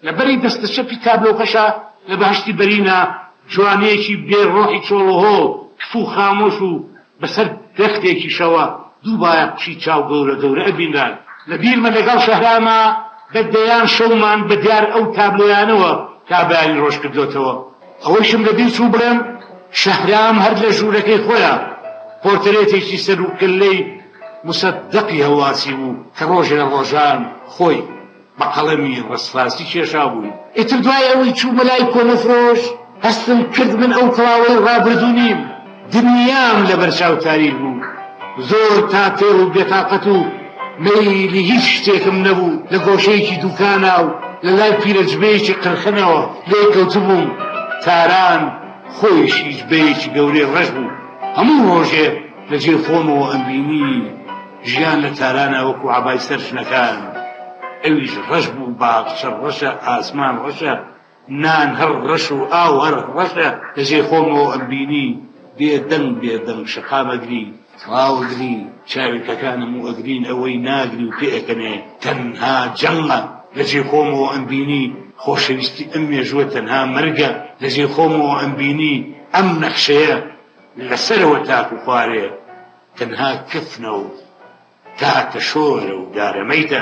لە بەری دەستە چەپی تابلۆکەشا لە بەهەشتی بەرینا جوانییەکی بێ ڕۆحی چۆڵوهۆڵ، کف و خامۆش و بەسەر درەختێکیشەوە دوو بایەقوشی چاو گەورە گەورە ئەبینران. لە بیرمە لەگەڵ شەهراما بە دەیان شەومان بە دیار ئەو تابلۆیانەوە تا بەیانی ڕۆژ کردۆتەوە. ئەوەیشم لە بیر چوو بڵێم شەهرام هەر لە ژوورەکەی خۆیا پۆرتەرێتێکی سەر و کەللەی موسەدەقی هەڵواسیبوو کە ڕۆژێ لە ڕۆژان خۆی بە قەڵەمی ڕەسفاسی کێشابووی. ئیتر دوای ئەوەی چوومە لای کۆنەفرۆش، هەستم کرد من ئەو کڵاوەی ڕابردوو نیم. دنیام لەبەر چاو تاریک بوو. زۆر تاتێڵ و بێتاقەت و مەیلی هیچ شتێکم نەبوو. لە گۆشەیەکی دووکانا و لە لای پیرە جبەیەکی قرخنەوە لێی کەوتبووم. تاران خۆیشی جبەیەکی گەورەی ڕەش بوو. هەموو ڕۆژێ لە جێی خۆمەوە ئەمبینی. ژیان لە تارانا وەکوو عەبای سەر ژنەکان، ئەویش ڕەش بوو، باخچە ڕەشە، ئاسمان ڕەشە، نان هەر ڕەش و ئاو هەر ڕەشە. لە جێی خۆمەوە ئەمبینی بێ دەنگ بێ دەنگ شەقام ئەگری، تەواو ئەگری، چاویلکەکانم و ئەگرین ئەوەی ناگری و پێئەکەنێ تەنها جەنگە. لە جێی خۆمەوە ئەمبینی خۆشەویستی ئەم مێژووە تەنها مەرگە. لە جێی خۆمەوە ئەمبینی ئەم نەخشەیە لە سەرەوە تاکوو خوارێ تەنها کفنە و تاتە شۆرە و دارە مەیتە.